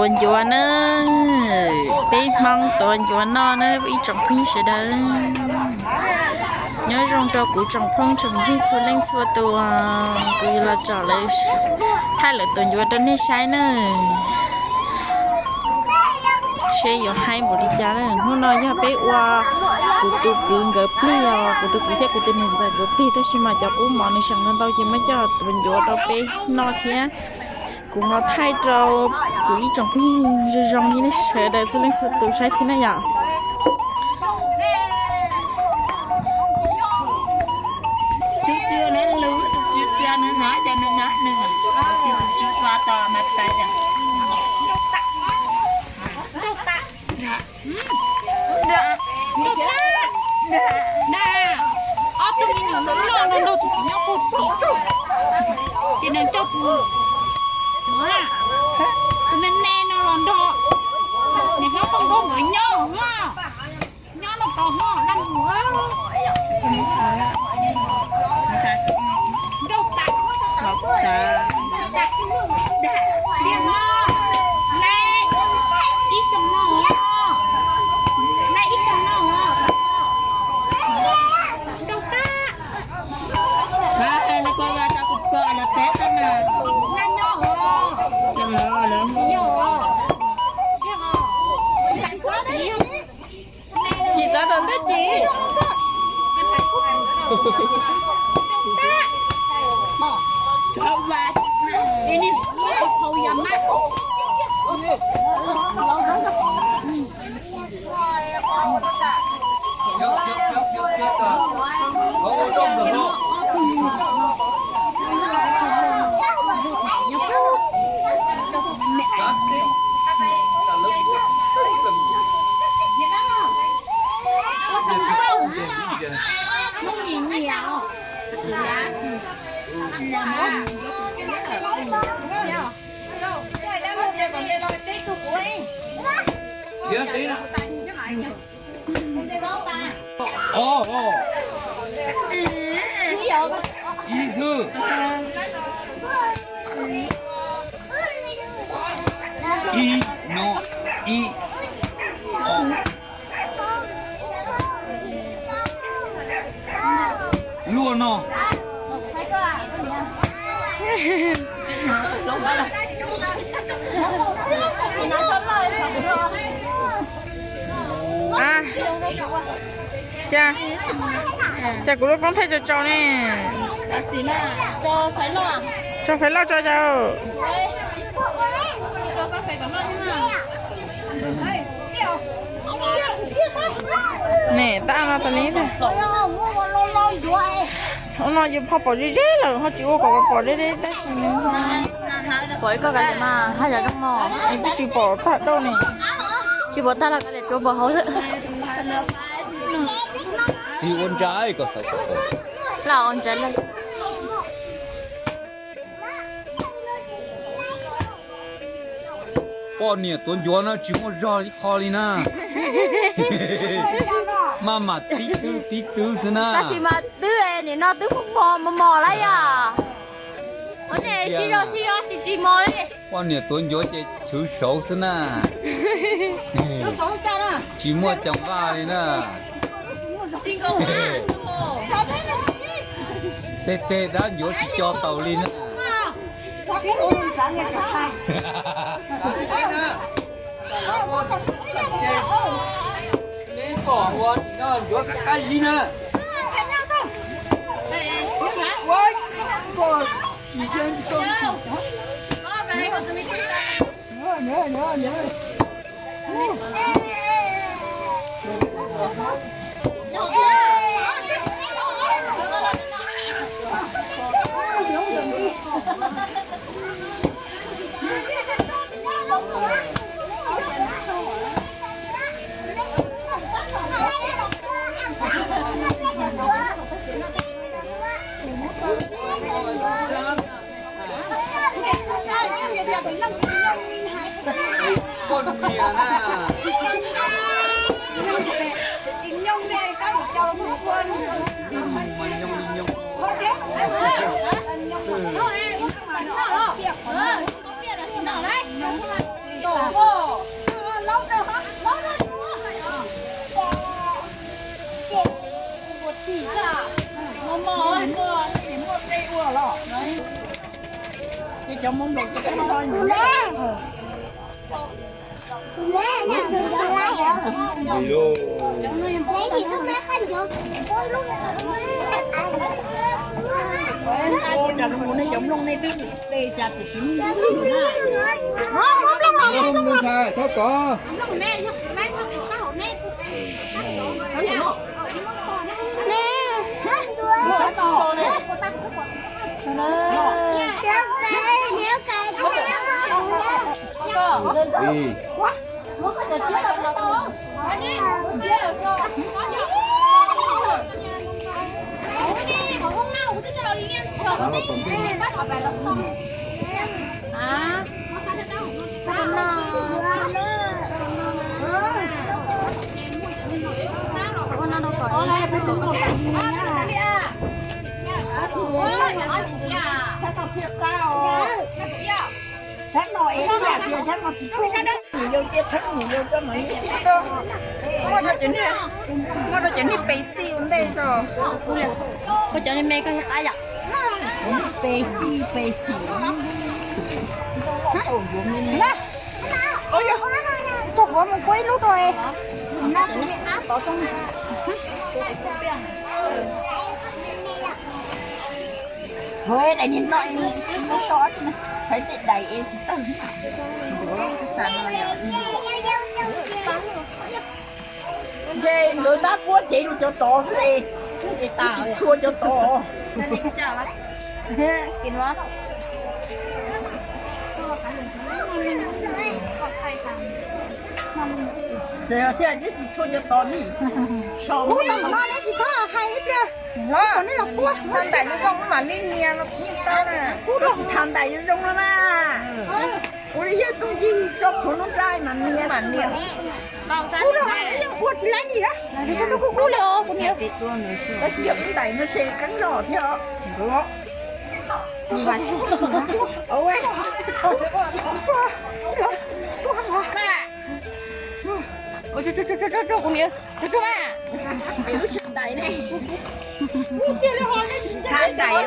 Tuav ncuav na, peb Hmoob tuav ncuav noj na ib tsoom phooj ywg sawv daws. Nyob zoo rau kuv tsoom phooj tsoom ywg txhua leej txhua tus, kuv yuav los tsom lawv, thaij lawv tuav ncuav rau nej saib na. Seb yuav haib npaum li cas na. Hnub no yog peb ua kuv tus kwv nkawd plig os, kuv tus kwv thiab kuv tus niam ntxawm nkawd plig, tab sis mas cov kub mov nws seem ntau ntau ces muab coj tuav ncuav rau peb noj thiab. Kuv ho thaij rau kuv ib tsoom phooj ywg zoo zoo li nej sawv daws txhua leej txhua tus saib thiab na yom. Ob tug me nyuam no nrog tus txiv nyob puag tim, ces nws coj tus, tus me me no los nrog niam hlob Tooj Nkauj nkawd nyob, nyob no tau hmo dab mus. Nrauj tas, nrauj tas, tiag no, nai ib xyoos no, nai ib xyoos no, nrauj tas. Nai nyob, nai nyob, tiag no. Tsis txav tom ntej tsis. Ib xwb. Ib no, ib, luaj no. Cas, cas kuv lub koob pheej tsaus tsaus ne. Tso fais loj tso cas. Ne tab no tas li. Ub no yus pom ze ze lawm ho tsis ua kom pom deb deb tab sis pom ib ko kav liam mas haj yam zoo no es twb tsis pom tag dauj ne. Tsis pom tag los kav liam tsuav pom hauv xwb. Ua ntsa kom xav kom. Laj ua ntsa laj. Poj niam tuav ncuav no tsis muaj zog ib qho li na. Maj mam tib twb tib twb xwb na. Tab sis mas twb nim no twb mos mos mos lawm yom. Ua ne sib zog sib zog tsis tsis mos li. Poj niam tuav ncuav ces chwv saud xwb na. Tsis muaj cov vaj li na. Tej tej dab ncuav tsis co taus li na. Neb pom ua nim no ncuav qab qab zib na. Poj niam na. Cov Hmoob Nplog ces koj ho nyob. Cov Hmoob Nplog nej twb pe cas tiam sis ntxhais txhob kov. Muaj rau cov niag pes xij ua ntej tso. Koj cov niag me koj qab yom. Pes xij pes xim. Tso kuv mus kuaj ib lub rau. Hov, daim niag no, sawv tej daim es tsis tawg. Ntshe nkawd tab puab cev rau cov tod xwb, tsis tshua cov tod. Tsis tshua cov tod li. Ub, tau no neb tsis txhob hais ib pliag. Nej los puab thav ntais zoo zoo mam li nias los yeej tau na. Ub, tsis thav ntais zoo zoo no na. Ua li yog tus yig tso plhuav lub nplai mas nias mas nias. Ub, yeej ua tsis laib li na. Kuv nias. Tab sis yog lub ntais no se qeeb zog thiab. Kuv nias, tsuag tsuag mas. Lub tsis ntais ne. Thav ntais.